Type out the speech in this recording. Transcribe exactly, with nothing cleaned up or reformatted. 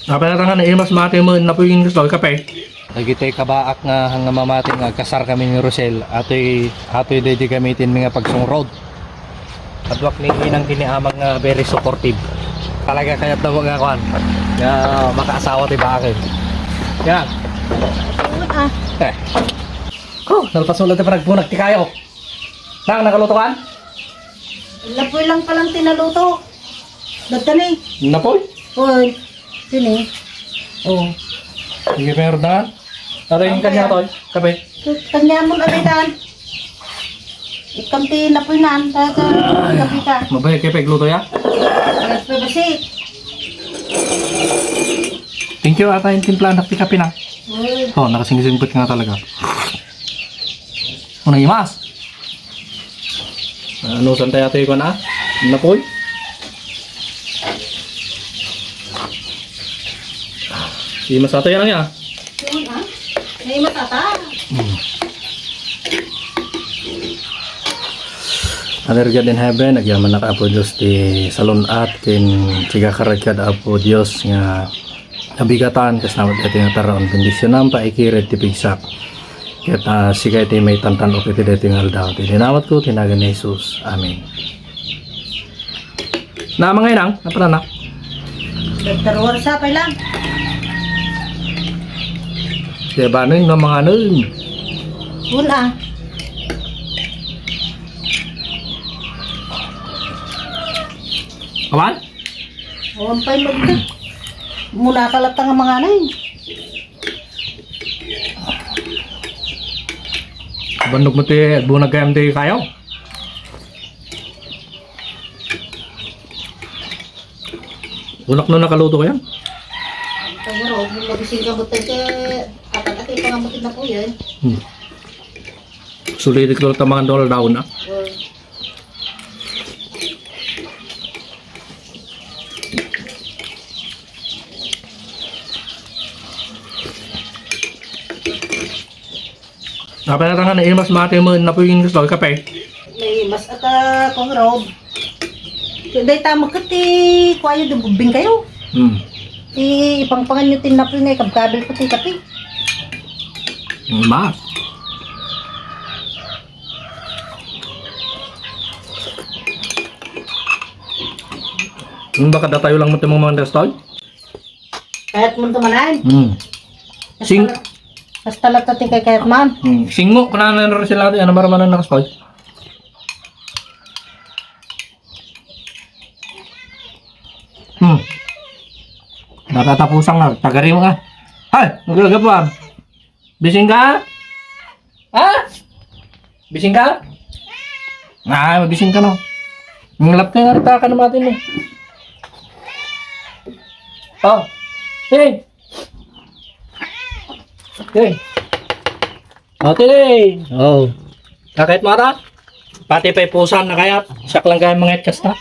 Apay latta nga naimas mati mo, napuy nga kape. Dagitoy kabaak nga, nga mamati nga agkasar kami ni Rosel, atoy, atoy daydi gamitin mi nga pagsungrod. Kaduak ni Inang ken ni Amang nga very supportive. Talaga kayatna nga kuan, nga makaasawa ti baak. Yan. Ah. Eh. Oh, nalpasan lang ti panagbunak ti kayo. Nang, nakaluto kan? Napoy lang palang tinaluto. Dagta ni. Napoy? Oy. Sini. Oh. Sige, pero dan. Tatay, yung kanya to, kape. Kanya mo na, dan. Ikam ti napoy nan, ta, ta, kape ka. Mabaya kayo pagluto ya? Alas pa basi. Thank you, ata yung timpla, anak, ti kape na. Oy. Oh, nakasingsimpot nga talaga. Unang imas. Ano, saan tayo ito ikuan, ah? Napoy? Imas ata yan, ah. Yun, ah. May matata. Hmm. Father God in heaven, agyamanak, Apo Dios, ti salun-at ken ti kakaradkad, Apo Dios, nga nabigatan, kas namat iti nga taraon, bendisyonam, paikired ti pigsak. Ket, ah, sika iti maitantan-ok iti daytoy nga aldaw. Iti namatko, ti nagan ni Jesus. Amen. Namangay nang, napananak. Doktor Warsa, pay lang. Kaya ba nun, namanganon? Una. Awan? Awan pay magda. Muna ka lang tanga manganay. Bandog mo ti, bunag kayam ti kayo? Unak na nakaluto kayam? Kaya ro, magising ka mo tayo, apat-apat yung pangamutid na po yan. Hmm. Sulirit ko lang tamangan doon, daon na. Hmm. Apay latta nga naimas mati mo, napuy nga kape. Naimas ata kong rob. Day ta maket ti kuayo, dububing kayo. Hmm. Ti ipangpangan nyo ti napoy nga ikabkabil ko ti kape. Mas. Yung baka datayo lang mo itong mga mandas tayo? Kayat mo ito manan? Hmm. Sing- Basta latta ti kay kayat man. Hmm. Singo, kunanan na rin sila, ano, maramanan na kastoy. Hmm. Natatapusan nga, tagari mo nga. Hay, nagagapuan. Bising ka? Ha? Bising ka? Ah, mabising ka, no? Ngalap ka nga rita ka naman, eh. Oh. Hey. Hey. Oh, tili. Oh. Kakait mo ata? Pati pa'y pusan na kaya. Siak lang kaya mga ikas na.